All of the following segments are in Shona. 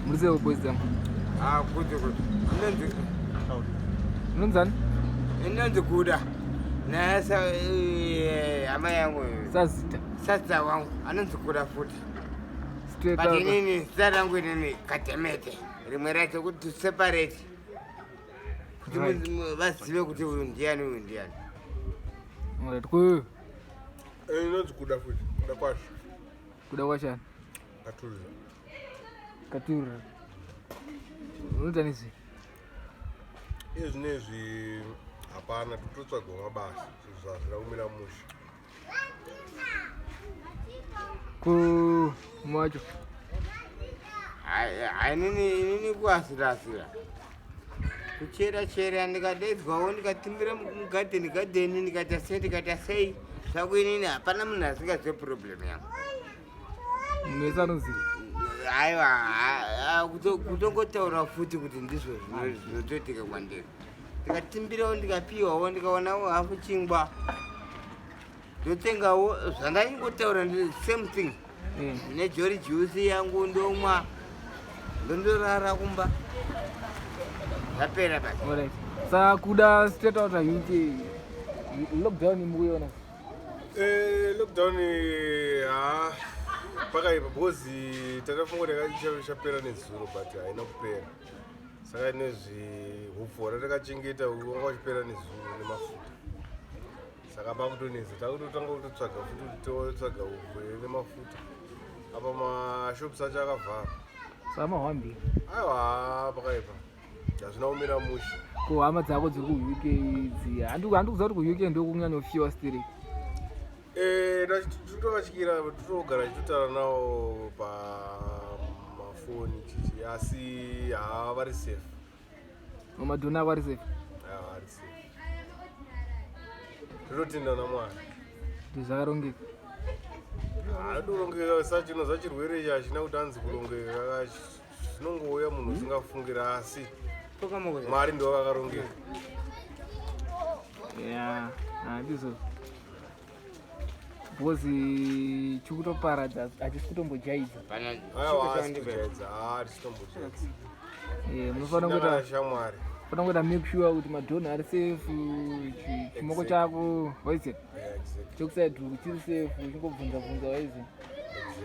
Muri sei boys dzangu? Ah, kuti kuti. Inonzi Unonzani? Inonzi Kuda. Nasa hama yangu. Sazita. Sazita wangu anonzi Kuda futi. Straight But out. inini zita rangu inini Katemete. Rimwe racho kuti to separate. Kuti Right. vazive kuti uyu ndiani, uyu ndiani. Alright, ku Inonzi Kuda futi. Kuda kwasho. Kuda kwachani? Katurira. Katurira. Unoita nezvei? Iye zvinezvi hapana, tototsvagawo mabasa, zvazvida kumira mushe. Ku mwacho. Inini inini kuasira-asira. Kuchera chera, ndikadaidzwawo, ndikatimbira mugadheni gadheni, ndikaita sei, ndikaita sei. Zvako inini hapana munhu asingazive problem yangu. Munhu wese anoziva. Aiwa, kutongotaura futi kuti ndizvo zvinotoitika kwandiri. Ndikatimbirawo, ndikapiwawo, ndikaonawo hafu chingwa, ndotengawo zvandaingotaura, same thing. Nejori juice yangu ndomwa, ndondorara kumba, zvapera basi. Alright. Saka Kuda, straight out UK, lockdown mukuiona? Lockdown, ha, pakaipa because takafunga kuti ichapera nezuro, but haina kupera. Saka nezvi hupfu hwatakachengeta wanga uchipera nezuro nemafuta, saka pakutonetsa, takutotanga kutotsvaga futi kuti totsvaga hupfu nemafuta apa mashops acho akavhara. Saka mahwambi. Aiwa, pakaipa, hazvina kumira mushe. Ko hama dzako dziri kuUK idzi, handikuziva kuti kuUK ndokunyanyofiwa stereki. Totovatyira, totogara tichitotaura navo pamafoni chichi, asi haa, vari safe. Mamadhona ako ari safe? Haa, vari safe, tototenda naMwari. Kuti zvakarongeka. Hatorongeka sachino zachirwere ichi hachina kuti anzi kurongeka, zvinongouya munhu usingafungira, asi Mwari ndo vakarongeka. Ya, handizvo, because chikutoparadza hachisi kutombojaidza. Aiwa, asi kujaidza, haa, tichitombojaidza. Munofanira Kana kuita shamwari. Fanira kuita make sure kuti madhonha ari safe, chimoko chako waize chekuside chiri safe, uchingobvunza bvunza waize,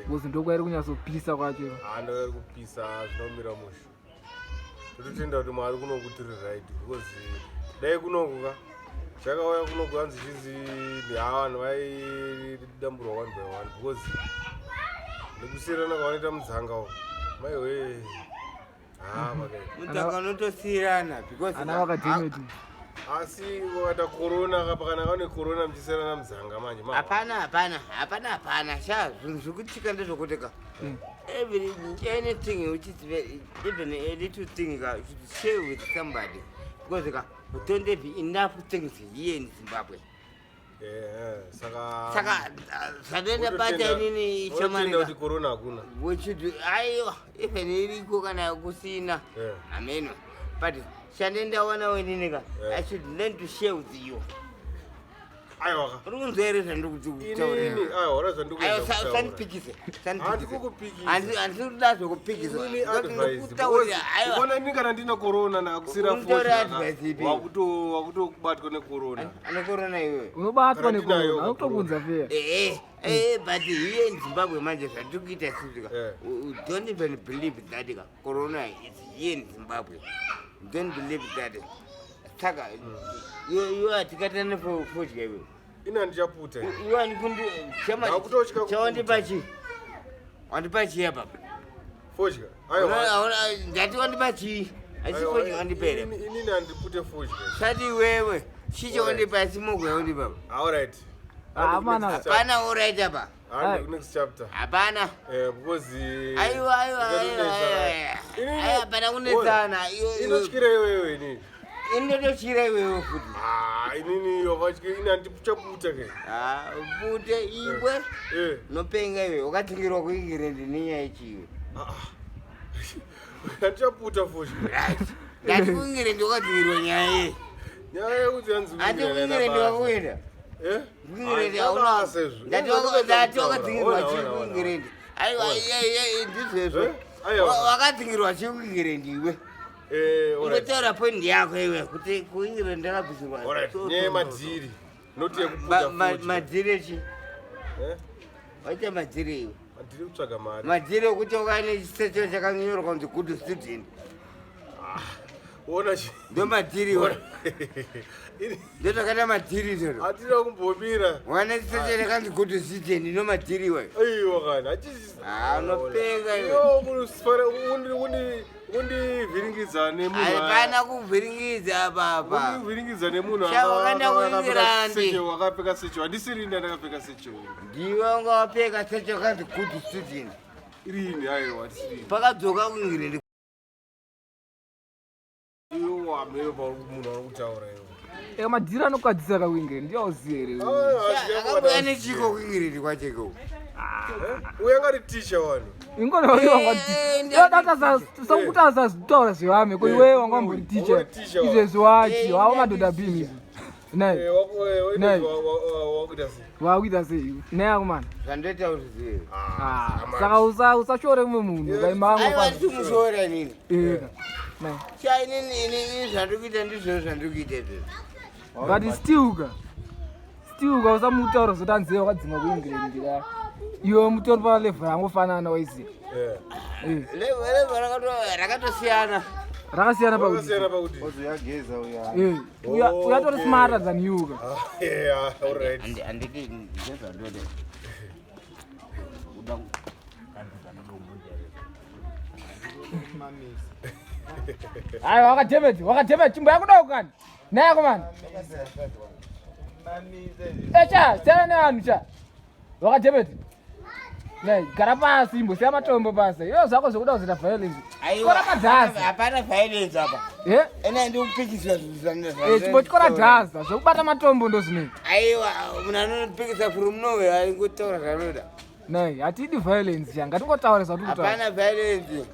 because ndokwairi kunyatsopisa kwacho. Haa, ndo kupisa, zvinomira mushe. Tototenda kuti Mwari kunoku tiri right, because dai kunoku ka chakauya kunoku hanzi chinzi haa, vanhu vaidamburwa one by one, because nekusiyirana kwavanoita mudzanga uko, maiwe, haa, pakaipa. Mudzanga unotosiyirana because Ana vakadhemeti. Asi wakaita corona kapa, kana kaune corona muchisiyirana mudzanga manje Hapana, hapana, hapana, hapana sha. Zvinhu zvikutika ndezvokuti ka every anything which is very, even a little thing ka, you should share with somebody, because ka we don't have enough things here in Zimbabwe. Saka Saka zvatoenda bata inini Ototenda chamarika kuti corona hakuna. We should, aiwa, even iriko kana kusina, ameno, but chandendaonawo inini ka, I should learn to share with you. Aiwa ka. Uri kunzwa here zvandiri kutaurira? Inini aiwa, ora zvandikuedza kutaura. Usandipikise. Handikukupikisa. Handisi kuda zvokupikisa. Inini advice, Ndikutaurira, aiwa. Ukaona ini kana ndina corona nakusira Unotora advice ipi? Wakutobatwa necorona. Ane corona iwewe? Unobatwa Kana ndinayo necorona, anokutokunza feya. But here in Zimbabwe manje zvatiri kuita isusu ka, we don't even believe that ka corona is here in Zimbabwe. Don't believe that. Saka iwe hatikatane fodya iwe. Ini handichaputa. Iwe andikundi Ndakutotya kuputa. chawandipa chii? Wandipa chii apa? Fodya, aiwa. Ndati wandipa chii? Asi Aiwa, fodya wandipere. Inini handipute fodya. Sati iwewe chii chawandipa? Simoko yawandipa? Alright. Ah, mana. Hapana alright apa. Handi next chapter. Hapana. Because Aiwa, aiwa, aiwa, aiwa. Aiwa, hapana kunetsana. Inotyira iwewe inini. Inototyira iwewe futi. Ah, inini wakatya, ini handichaputa ke. Ah, pute iwe. Nopenga iwe, wakatengerwa kuEngland nenyaya yechiwe. Handichaputa fodya. Ndati kuEngland wakatengerwa nyaya ye. Nyaya yekuti hanzi Handi kuEngland wakuenda. Eh? KuEngland Handina hauna. basa izvo. Ndati Ini ndati wakadzingerwa Ona, chii ona, ona, kuEngland? Aiwa, ndizvezvo. Eh? Aiwa. Wakadzingirwa chikuingire ndiwe. Eh, alright. Ungotaura point yako iwe kuti kuingire ndakabvisirwa. Alright, So, nyaya so, so, so. yemadhiri not yekuputa fodya. Madhiri echi? Eh? Waita madhiri iwe. Madhiri kutsvaga mari. Madhiri ekuti wakaine chisecho chakanyorwa kunzi good student. Ona Ndo madhiri iwe. Ndo zvakaita madhiri izvozvo. Hatina kumbomira. Wane chisecho chakanzi good student ndo madhiri iwe. Aiwa kana hachisi. Ah, unopenga iwe. Iwe kundivhiringidza nemunhu. Hapana kuvhiringidza baba. Kundivhiringidza nemunhu Sha, wakaenda kuIngirandi. wakapfeka secho. Handisiri ini ndakapfeka secho. Ndiwe wanga wapfeka secho kanzi good student. Irini aiwa handisiri ini. Pakadzoka kuIngirandi. Iwe wamero pauri munhu ari kutaura iwe. Eka madhiri anokwadzisa kakuingire ndiyauziva here? Akauya nechiko kuIngirandi kwacheko. Uye angari ticha wani. Ingona asazitaura zvevame ko iwewe wanga wambori ticha Wambori teacher wa. izvezvi wachi Eh, wava madhodha bhini izvi nai Eh, Nei. wakuita sei? wakuita sei nai akomana. Zvandoita kuti zive. Ah, saka usashore mumwe munhu Aiwa, kaimangofana. ndisimushora inini. Eka nai. Sha, inini inini zvandiri kuita ndizvo zvandiri kuita izvozvo. But still ka, still ka, usamutaura zoti anziye wakadzingwa kuengland ka iwe mutori palevel yangofanana waiziva. Eh. Eh, Level rakatosiyana. Rakasiyana pakuti Wakasiyana pakuti. Ozoyageza uya. Eh, uyatori Okay. smarter than you ka. Ah, yeah, all right. Handiti ndezvandoda. Kuda Aiwa, wakademeti wakademeti chimbo yakuda kukani naye akomana echa siyana nevanhu cha wakademeti nai gara pasi imbosiya matombo pasi iwe zvako zvekuda kuzoita violence kora madhaza. Hapana violence apa. Eh? Ena ndikupikisa. Eh, chimbotyora dhaza zvekubata matombo ndo zvinei. Aiwa, munhu anonopikisa from nowhere aingotaura zvanoda. Nai, hatidi violence cha, ngatingotaura zvatiri kutaura. Hapana violence.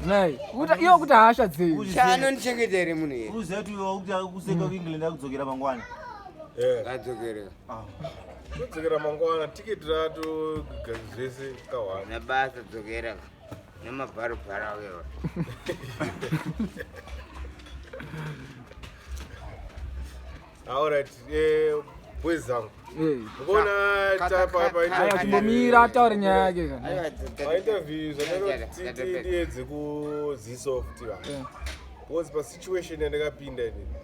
Nai kuta iwo kuti hasha dzei. Cha anondichengeta here munhu iye? Uziva kuti wakuti kuseka kuEngland akudzokera mangwana. Eh. Ngadzokere. Kudzokera mangwana, tiketi rato zvese kahwani. Nabasa dzokera nemabharubharu akewa. All right, eh, boys zangu. Eh. Mukuona Aiwa, chimbomira ataure nyaya yake ka. Painterview zvandanoti ndiedze kuziso futi vanhu. Because pasituation yandakapinda inini.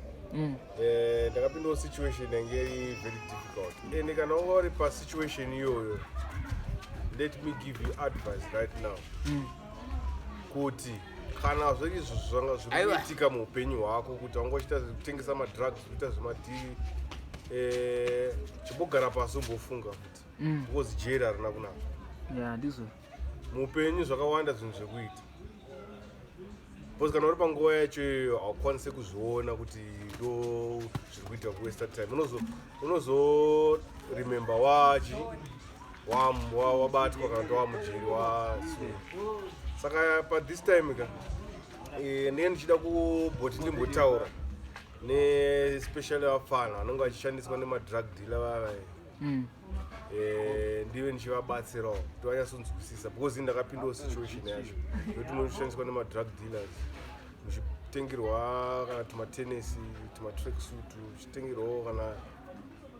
Eh, ndakapindawo situation yange iri very difficult. And kana wanga uri pasituation iyoyo, let me give you advice right now. Kuti kana zviri izvo zvanga zviri Aiwa. kuitika muupenyu hwako kuti wanga uchiita zvekutengesa madrugs, kuita zvemadhiri, eh, chimbogara pasi umbofunga futi because jeri harina kunaka. Ya, ndizvo. Muupenyu zvakawanda zvinhu zvekuita because kana uri panguva yacho iyoyo haukwanisi kuzviona kuti ndo zviri kuita kuwaste time. Unozoremember wachi wabatwa kana kuti wamujeri wasungwa. Saka pathis time ka, eh, ndinge ndichida kubhoti ndimbotaura nespecially vapfana vanenge vachishandiswa nemadrug dealer vava. Eh, ndive ndichivabatsirawo kuti vanyatsonzwisisa because ini ndakapindawo situation yacho yekuti munoshandiswa nemadrug dealers muchitengerwa kana tumatenesi, tumatracksuit, uchitengerwawo kana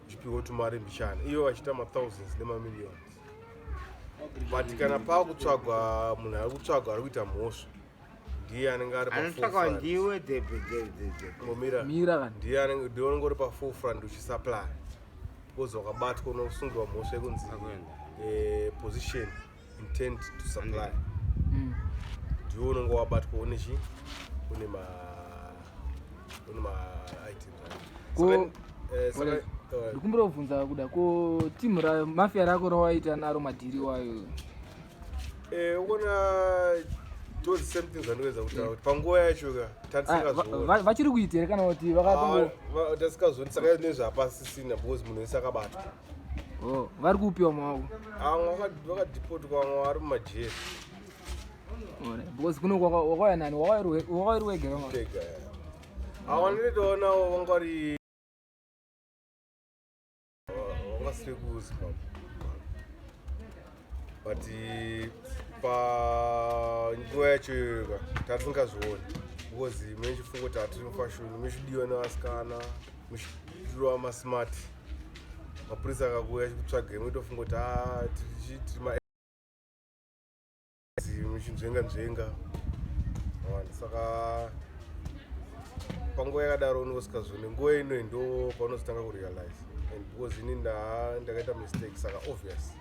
uchipiwa tumari mbichana ivo vachiita mathousands nemamillions. But kana paakutsvagwa munhu ari kutsvagwa ari kuita mhosva ndiye anenge ari Anotsvakwa paforefront. ndiwe dzepe. Ngomira. Mira kani. Ndiye anenge ndiye unenge uri paforefront uchisupply because wakabatwa unosungirwa mhosva yekunzi Akuenda. eh, position intent to supply. Ndiwe unenge wabatwa une chi une ma items acho. Eh, saka Alright. eh, Ndikumbira kubvunza kuda ko timu ramafia rako rawaita naro madhiri wayo? Eh, unoona ndo the same thing zvandikuedza kutaura kuti panguva yacho ka Ah, tatisingazvioni. vachiri kuita here kana kuti vakatongo? Tatisingazvioni saka nezvapasisina because munhu wese akabatwa. Oh, vari kupiwa maoko? Amwe vakadhipotwa, amwe vari mumajeri. Alright, because kuno wakauya nani? Wakauya uri wega kama? Tega awa ndinotoona vanga vari vangasiri kuZimbabwe but Panguva yacho iyoyoka tatisingazvioni because muchifunga kuti hatiri mufashion, muchidiwa nevasikana, muchitirwa masmart. Mapurisa akakuuya achikutsvagai, muitofunga kuti ah, tiri ma muchinzvenga nzvenga. Waona, saka panguva yakadaro unenge usingazvioni. Nguva ino ndo paunozotanga kurealize, and because ini ndakaita mistake, saka obvious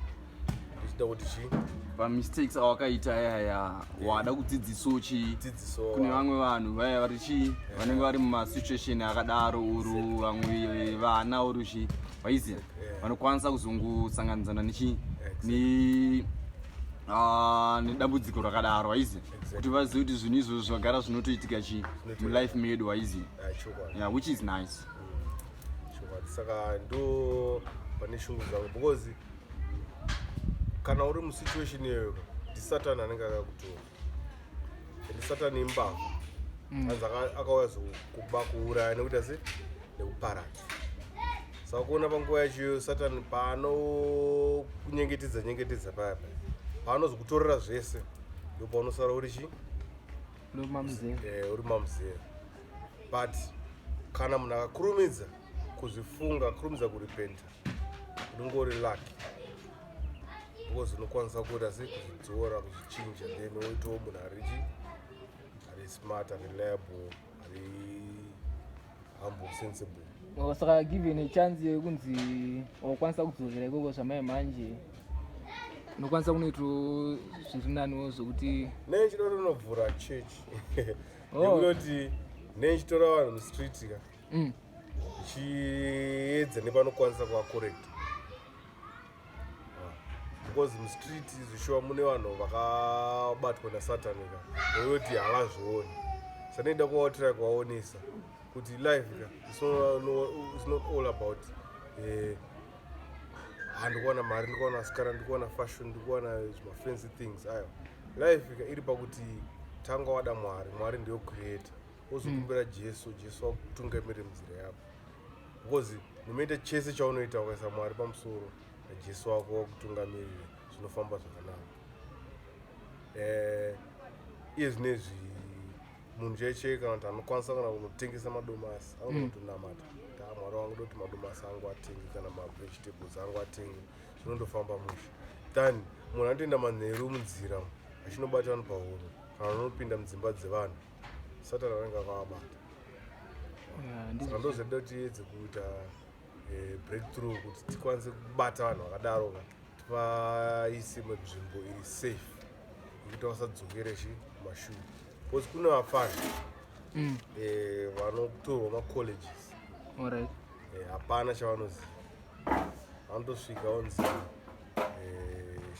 ndichida kuti chii? Pamistakes awakaita ayaya, wada kudzidzisawo chii Dzidziso kune vamwe vanhu vaya vari chii, vanenge vari mumasituation akadaro, uru vamwe vana uru chi vaiziya vanokwanisa kuzongosanganidzana nechi nedambudziko rakadaro, waiziya, kuti vazive kuti zvinhu izvozvo zvagara zvinotoitika chi mulife medu, waiziya? Chokwadi. Yeah, which is nice. Chokwadi. Saka ndo pane shungu dzangu, because kana uri musituation iyoyo, ndisatani anenge akakutora, and Satani imbavha. Anzi akauya zokuba, kuuraya nekuita se nekuparadza. Saka kuona panguva yacho iyoyo, Satani paanokunyengetedza nyengetedza paya paya, paanozokutorera zvese, ndo paunosara uri chi Ndomamuzera. Uri mamuzera. But kana munhu akakurumidza kuzvifunga, akurumidza kurepenta, unenge uri lucky, because unokwanisa kuita se kuzvidzora, kuzvichinja, then woitawo munhu ari chi ari smart, ari reliable, ari humble, sensible. Oh, saka given a chance yekunzi wakwanisa kudzokera ikoko zvamai manje, unokwanisa kunoitawo zviri naniwo zvokuti Nenchida kutonovhura church yekutoti nenchitora vanhu mustreet ka, chiedza nepanokwanisa kuvacorrecta, because mustreet zvishuwa mune vanhu vakabatwa nasatani ka, nekuti havazvioni. Sandoida kuvatira kuvaonesa kuti life ka, it's not all about ha, ndikuwana mari, ndikuwana asikana, ndikuwana fashion, ndikuwana zvimafancy things. Aiwa, life ka iri pakuti tanga wada Mwari. Mwari ndiyo creator. Wozokumbira Jesu, Jesu akutungamirire munzira yako, because nomaita chese chaunoita, ukaisa Mwari pamusoro naJesu wako wakutungamirire, zvinofamba zvakanaka. Iye zvinezvi munhu chaichai kana kuti anokwanisa kana kunotengesa madomasi, anokutonamata kuti, "Ah, Mwari wangu, doti madomasi angu atenge kana mavegetables angu atenge," zvinondofamba mushe, than munhu anotoenda manheru munzira achinobata vanhu pahuro kana anopinda mudzimba dzevanhu. Satani anenge akavabata. Yeah, ndizvo. Saka ndozvaida kuti tiedze kuita breakthrough kuti tikwanise kubata vanhu vakadaro ka, tivaise munzvimbo iri safe yekuti vasadzokere chi kumashure, because kune vafana vanotorwa macolleges. Hapana chavanoziva. Vanotosvika onzi,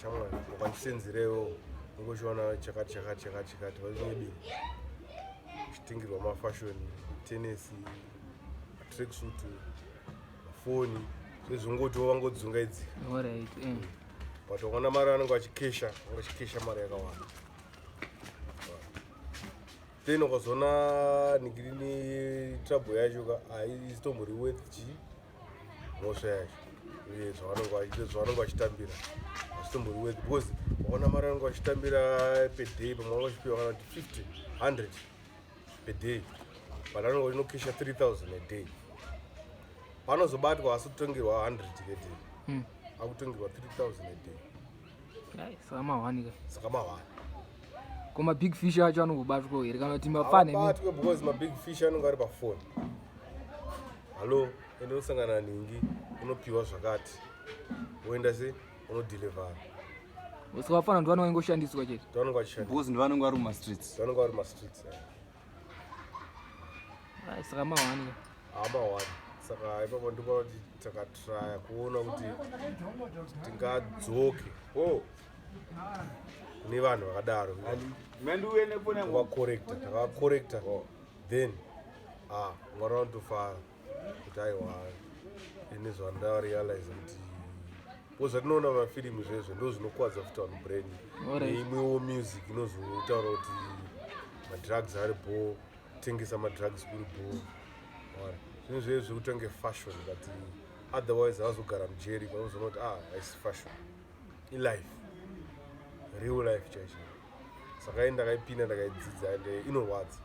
"Shamwari, ukandisenzirewo ungochiona chakati chakati chakati chakati." Vanyeberi uchitengerwa mafashion, tenesi, matracksuit, mafoni, zvezvongotiwo vangodzungaidzika. But wakaona mari vanenge vachikesha, vanenge vachikesha mari yakawanda. Then ukazoona nigirini trouble yacho ka, haisitombori worth chi mhosva yacho uye zvavanenge vachitambira hazvitombori worth, because wakaona mari vanenge vachitambira per day, pamwe vanenge vachipiwa kana kuti 50, 100 per day, but vanenge vachinokesha 3000 a day. Panozobatwa asi kutongerwa 100 per day, akutongerwa 3000 a day. Ai, saka mahwani ka. Saka mahwani. Ko mabig fish acho anongobatwa here kana kuti mafana imi? Abatwe, because mabig fish anenge ari pafoni, "Hallo, ende unosangana nhingi, unopiwa zvakati," woenda se unodhilivhara. Saka vafana ndo vanongoshandiswa chete? Vanenge vachishandisa. Because ndivanenge vari mumastreets. Vanenge vari mumastreets. Ai, saka mahwani ka. Hamahwani. Saka ipapo ndipo kuti takatraya kuona kuti tingadzoke kune vanhu vakadaro, tavakorekta, takavakorekta, then ah, Mwari vanotofara kuti aiwa, ine zvandarealize kuti ko zvatinoona mafirimu zvezvo ndo zvinokwadza futi vanhu brain. Neimwewo music inozotaura kuti madrugs ari bo, kutengesa madrugs kuri bo. Zvinhu zvezvo zvekutange fashion, but otherwise havazogara mujeri. Vanozoona kuti ah, haisi fashion, ilife. Real life chaicho. Saka ini ndakaipinda, ndakaidzidza, and inorwadza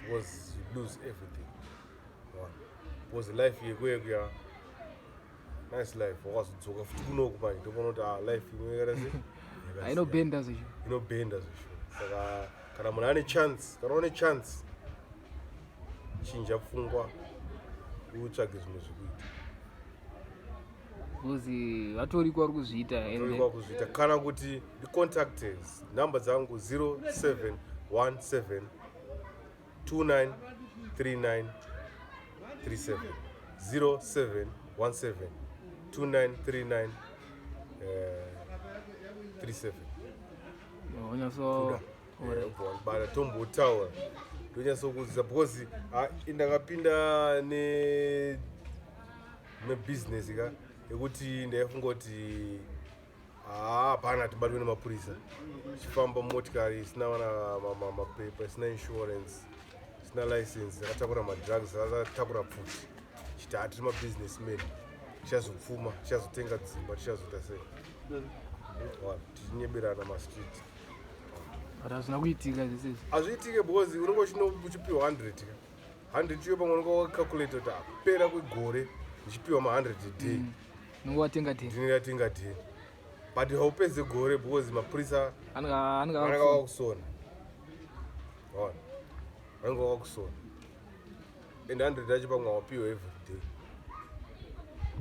because you lose everything. One, because life yekuya nice life, wakazodzoka futi kunoku manje ndokuona kuti, ah, life imwe yakaita sei? Yakasiyana. Inobhenda zvecho. Inobhenda zvisho. Saka kana munhu ane chance, kana une chance, chinja pfungwa, utsvage zvimwe zvekuita. Because vatoriko vari kuzviita and Torikwa kuzviita. Kana kuti ndicontact, nhamba dzangu 0717 2939 37, 0717 2939 37. Onyatso. Bada tombotaura, ndonyatsokudzidza because, ah, ndakapinda ne nebusiness ka yekuti ndaifunga kuti, haa, hapana tibatwe nemapurisa, tichifamba motikari isina kana mapepa, isina insurance, isina license, yakatakura madrugs, akatakura pfuti, chiti hatiri mabusinessman, tichazopfuma, tichazotenga dzimba, tichazoita sei. Tichinyeberana mastreet. But hazvina kuitika zvese izvi. Hazviitike because unenge uchipiwa 100 ka, 100 iyo pamwe unenge wakacalculate kuti apera kwegore ndichipiwa ma100 a day, Unenge watenga ten. Ndinenge 10, but haupedze gore because mapurisa anenge vanenge vakusona. Ona, vanenge vakusona, and 100 yacho pamwe hawapiwa every day.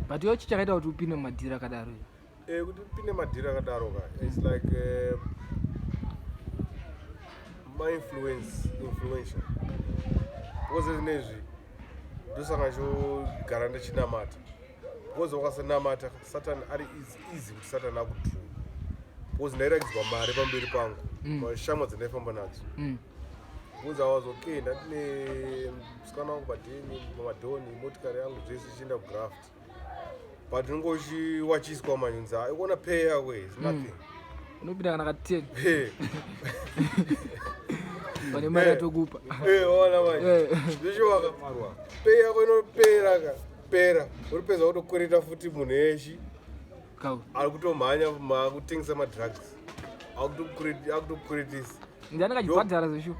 But iwe, chichakaita kuti upinde mumadhiri akadaro iyo? Kuti upinde madhiri akadaro ka, it's like mainfluence, influential, because zvinezvi ndosaka chogara ndichinamata, because wakasanamata, Satan ari easy kuti Satan akudhuwe, because ndairakidzwa mari pamberi pangu pashamwa dzandaifamba nadzo. Because I was okay, ndatine musikana wangu padheni, mamadhoni, motikari yangu, zvese, ichienda kugraft, but unenge uchiwachiswa manje unzi, "Ah, ikuona pay yako is nothing." Unopinda kana ka 10 pane mari yatokupa. Ona manje. Zvichiwaka pay yako inopera ka, pera, uripedza kutokwereta futi munhu echi Kau. Ari kutomhanya makutengesa madrugs, akutokweretisa. Ndiani kachibhadhara zveshu?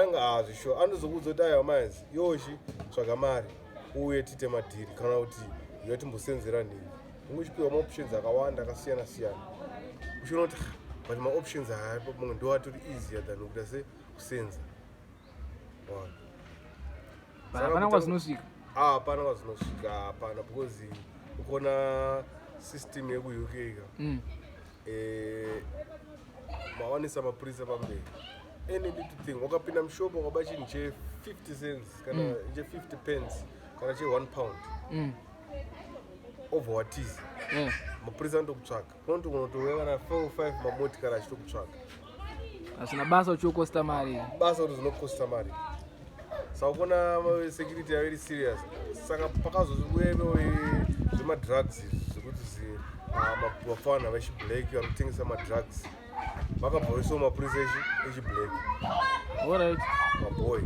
Anga hazvisho, anozokuudza kuti, "Aiwa maizi yoshi, tsvaga mari uye tiite madhiri," kana kuti, "Iyo timbosenzera nhingi." Unge uchipiwa maoptions akawanda akasiyana siyana, uchiona kuti, "Ah, but maoptions aya pamwe ndo atori easier than kuita se kusenza." Waona? But hapana kwazinosvika. Ah, hapana kwazinosvika, hapana, because ukona system yekuUK ka, mawanisa mapurisa pamberi. Any little thing, wakapinda mushopo wakaba chinhu che50 cents kana che50 pence kana che1 pound, obva watiza, mapurisa anotokutsvaga. Kunoti kunotouya kana 4 5 mamotikari achitokutsvaga. Hazvina basa uchiukosta mari. Basa kuti zvinokosta mari. Saka kuona security yavo iri serious. Saka pakazouya zvemadrugs izvi zvekuti vafana vechiblack vanotengesa madrugs vakabva vaisawo mapurisa echiblack. Maboy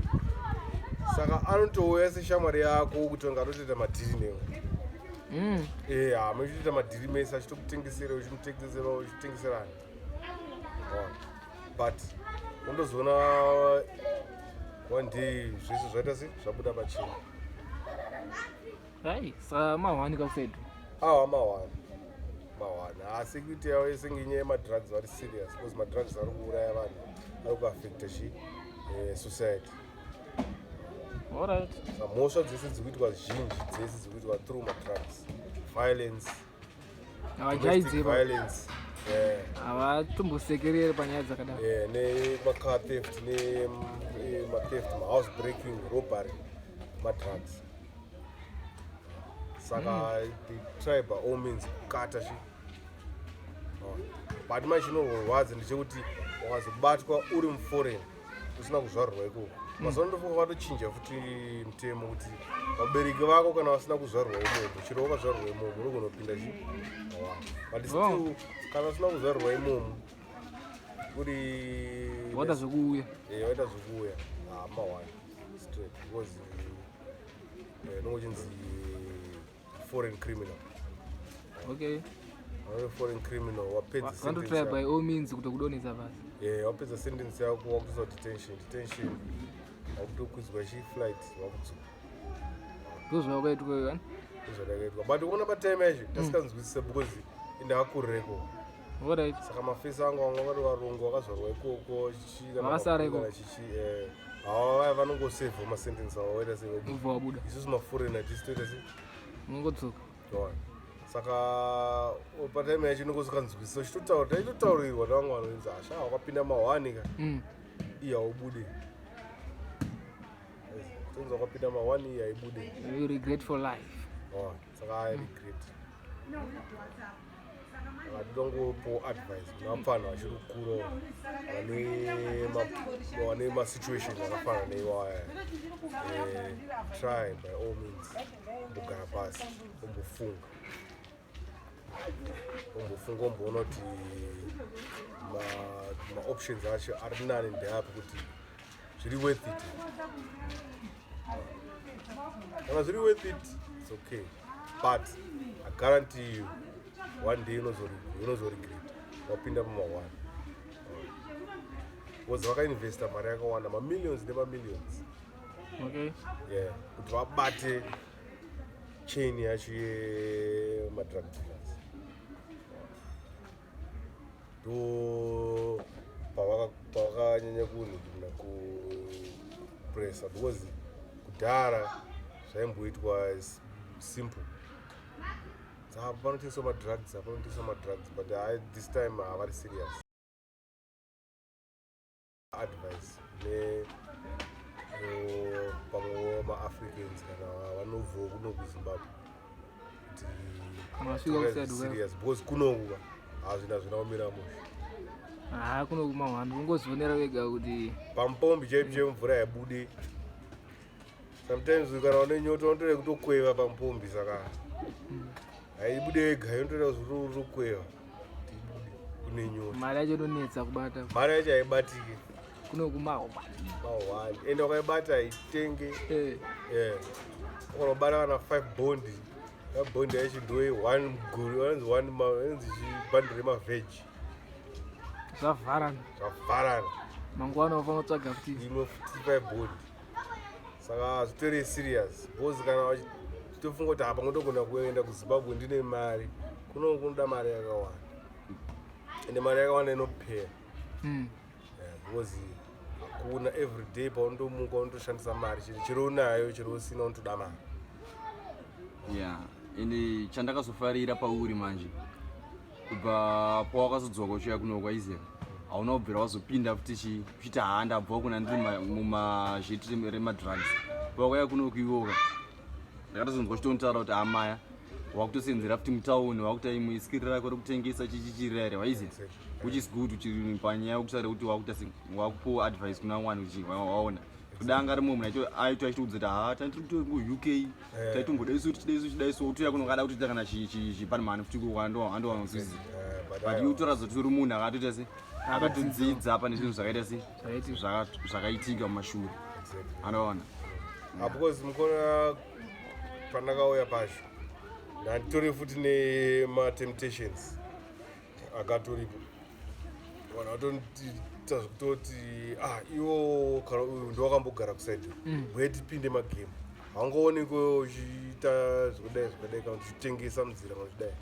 saka anotouya seshamwari yako kuti anga atotoita madhiri newe. Muchitoita madhiri mese, achitokutengesera, uchimutengesera, uchitengeserana. Waona? But undozoona one day zvese zvaita se zvabuda pachena. Hai, saka mahwani kakusaidhu. Awa, mahwani, mahwani. Asi kuti yavo yese ngenyaya yemadrugs vari serious, because madrugs ari kuuraya vanhu, ari kuaffecta chi society. Saka mhosva dzese dziri kuitwa, zhinji dzese dziri kuitwa through madrugs, violence, domestic Havajaidzeba. violence, Havatombosekereri panyaya dzakadaro. Nemacar theft, nematheft, mahouse breaking, robbery, madrugs. Saka they try by all means kukata chi. Oh. But manje chinorwadza ndechekuti wakazobatwa uri muforeign, usina kuzvarwa ikoko. Mazuva ano ndofunga vatochinja futi mutemo kuti vabereki vako kana vasina kuzvarwa imomo, chero wakazvarwa imomo unogona kupinda chi. But still, kana usina kuzvarwa imomo uri Waita zvekuuya. Waita zvekuuya, mawani straight, because unenge uchinzi foreign criminal. Uri foreign criminal, wapedza sentence Vandotrya yako. by all means kutokudonhesa pasi. Yeah, wapedza sentence yako, wakutoiswa detention. Detention, wakutokwidzwa chiflight, wakudzoka. Ndozvawakaitwa iwe. Ndozvandakaitwa, but uona patime yacho tasikanzwisisa because indakakureko. Alright. Saka mafesi angu vamwe vari varungu vakazvarwa ikoko chichi kana Vakasara mabhunu ikoko. kana chichi, hava vaya vanongosevha masentence avo, vaita sei, vabuda. Ubva wabuda. Isusu maforeigner tisi toita sei? Unongodzoka. Waona. Saka patime yacho inongosikanzwisisa uchitotaura, taitotaurirwa nevamwe vanonzi asha wakapinda mahwani ka, iye haubude. Tonzi wakapinda mahwani, iye haibude. You regret for life. Waona. Saka I regret. Saka ndinongopo advice kuna vapfana vachiri kukura vane masituation akafanana neiwaya. Try by all means kumbogara pasi, umbofunga, umbofunga, umboona kuti maoptions acho ari nani ndeapi, kuti zviri worth it. Kana zviri worth it, it's okay, but I guarantee you one day unozoregret wapinda pamahwani, because vakainvesta mari yakawanda, mamillions nemamillions. Yeah, kuti vabate chain yacho yemadrug dealers. Ndo pavakanyanya kunhikina kupresa, because kudhara zvaimboitwa simple. Saka panotengeswa madrugs, panotengeswa madrugs, but this time havari serious. Advice ne pamwewo maAfricans kana vanobvawo kuno kuZimbabwe kuti Kana vasvika kuside kwako. serious, because kunoku hazvina zvina kumira mushe. Ha, kuno kumahwani ungozvionera wega kuti Pamupombi chaipo chemvura yabude, sometimes kana une nyota unotoda kutokweva pamupombi, saka haibude yega, inotoda kuzotokweva kuti ibude, une nyota. Mari yacho inonetsa kubata. Mari yacho haibatiki. Kuno kumahwani. Mahwani, ende wakaibata haitenge. Ukanobata kana 5 bond, bond yacho ndoe one guru, anonzi one anonzi chibhandi remavheji. Zvavharana. Zvavharana. Mangwana ufanira kutsvaga futi. Imwe futi 5 bond. Saka zvitori serious, because kana uchitofunga kuti apa ngotogona kuenda kuZimbabwe ndine mari, kuno kunoda mari yakawanda, ende mari yakawanda inopera. Yeah, because hakuna, every day paundomuka unotoshandisa mari, chero chero unayo, chero usina, unotoda mari. Ya, ende chandakazofarira pauri manje, kubva pawakazodzoka uchiuya kuno kwaiziya, hauna kubvira wazopinda futi chi uchiti haa, ndabva kuna ndiri mumazheti remadrugs. Pawakauya kuno kuiwoka, ndakatozonzwa uchitonitaura kuti amaya wakutosenzera futi mutauni, wakuita imwe skiri rako rekutengesa chichichirere, waiziya, which is good. Uchiri panyaya yekutaura kuti wakuita wakupuwa advice kuna wani kuti waona kudanga rimwe munhu aito achitoudza kuti ha, tandiri kuto UK, taitombodaiso tichidaiso chidaiso, utoya kuno kada kutoita kana chipanmani futi andowanozviziva. But But aiwa. iwe utoratidza kuti uri munhu akatoita se akatodzidza pane zvinhu zvakaita se Zvaitika. Zvakaitika mumashure. Anoona. Ah, because mukona pandakauya pacho ndanditori futi nematemptations akatoripo. Vanhu vatondiita zvekutoti, ah, iwo kana uyu ndowakambogara kuside, uye tipinde magame, haungaonekwe uchiita zvekudai zvakadai, kana uchitengesa munzira, kana uchidai.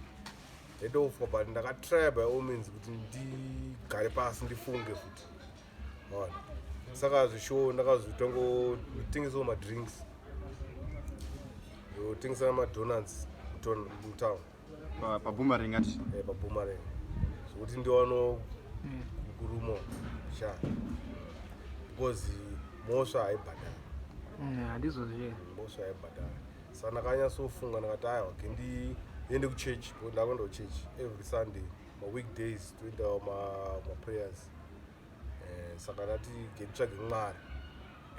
Ndaitofwa, but ndakatry by all means kuti ndigare pasi ndifunge futi. Waona, saka zvishow ndakazotangotengesawo madrinks, ndotengesa madonuts mutown. Paboomerang ati? Paboomerang, zvokuti ndiwano kurumo sha, because mhosva haibhadhari. Handizvo zve. Mhosva haibhadhari. Saka ndakanyatsofunga, ndakati aiwa, ke ndiende kuchechi, because ndakuenda kuchechi every Sunday, maweekdays toendawo maprayers. Saka ndati ngenditsvage Mwari,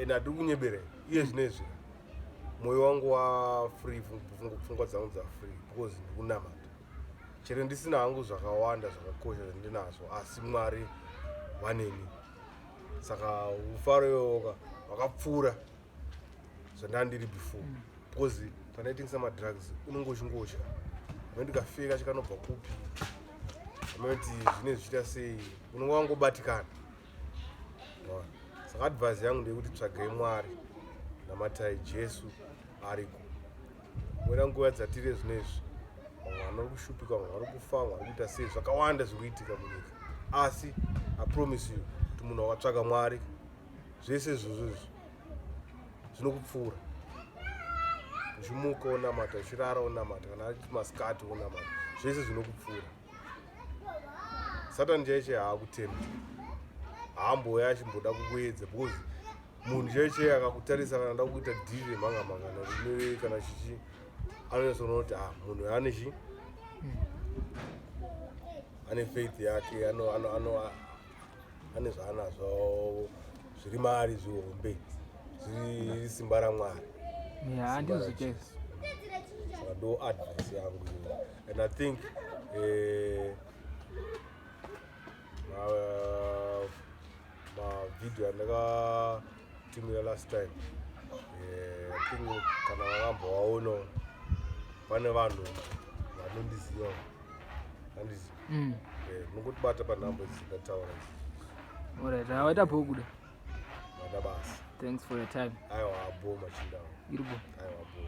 and handiri kunyeberera iye zvinezvi mwoyo wangu wafree, pfungwa dzangu dzafree, because ndikunamata. Chero ndisina hangu zvakawanda zvakakosha zvandinazvo, asi Mwari vaneni, saka ufaro iwowoka wakapfuura zvandandiri before, because pandaitengesa madrugs unonge uchingotya ame ndikafeka chikanobva kupi. Amati zvine zvichiita sei, unonga wangobatikana. Waona? Saka advice yangu ndeyekuti tsvagai Mwari, namatai, Jesu ariko. Wena nguva dzatiri zvinezvi, vamwe vanhu vari kushupika, vamwe vari kufa, vamwe vari kuita sei, zvakawanda zviri kuitika munyika. Asi I promise you kuti munhu wakatsvaka Mwari, zvese izvozvo izvi zvinokupfuura. Uchimuka wonamata, uchirara wonamata, kana ari masikati wonamata, zvese zvinokupfuura. Satani chaiche haakutembi, haambouya achimboda kukuedza, because munhu chaiche akakutarisa kana da kuita dhiri remhanga mhanga kana chichi, anonyatsoona kuti, ah, munhu ane chi ane faith yake, ane zvaanazvo zviri maari zvihombe, zviri simba raMwari. Ya, ndizvo chaizvo. Saka ndo advice yangu iyoyo. And I think mavhidhiyo andakatumira last time, I think kana vakambovaonawo, pane vanhu vanondiziva, handizi munongotibata panhamba idzi ndataura idzi. Alright, waita bho kuda. Mada basa. Thanks for your time. Aiwa, bo machindawo. Iri bo. Aiwa, bo.